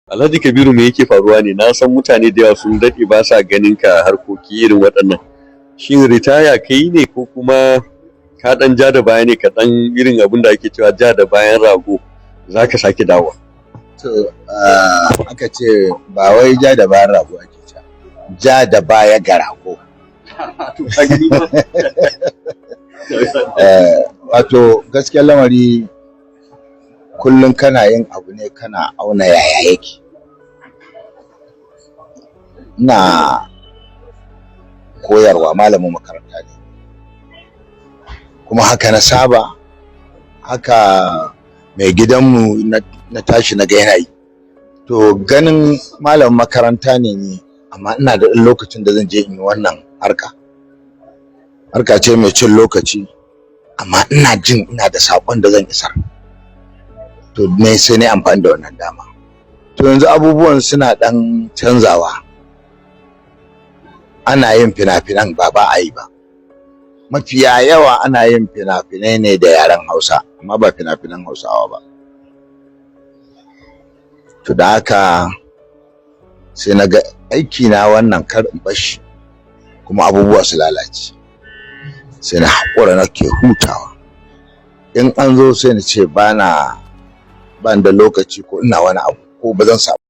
Alhaji Kabiru, me yake faruwa ne? Na san mutane da yawa sun daɗe ba sa ganin ka harkoki irin waɗannan. Shin ritaya kai ne ko kuma ka ɗan ja da baya ne kaɗan, irin abin da ake cewa ja da bayan rago, za ka sake dawowa? To, aka ce ba wai ja da bayan rago ake cewa, ja da baya ga rago. Wato gaskiyar lamari, kullum kana yin abu ne kana auna yaya yake. Ina koyarwa, malamin makaranta ne. Kuma haka na saba, haka mai gidanmu na tashi na ga yana yi. To, ganin malamin makaranta ne ni, amma ina da ɗan lokacin da zan je in yi wannan harka. Harka ce mai cin lokaci, amma ina jin ina da saƙon da zan isar. To, ne sai na yi amfani da wannan dama. To, yanzu abubuwan suna ɗan canzawa. Ana yin fina-finan, ba ba a yi ba. Mafiya yawa ana yin fina-finai ne da yaren Hausa, amma ba fina-finan Hausawa ba. To, da haka sai na ga aikina wannan kar in bar shi kuma abubuwa su lalace. Sai na haƙura nake hutawa. In an zo sai na ce ba na ban da lokaci, ko ina wani abu, ko ba zan samu.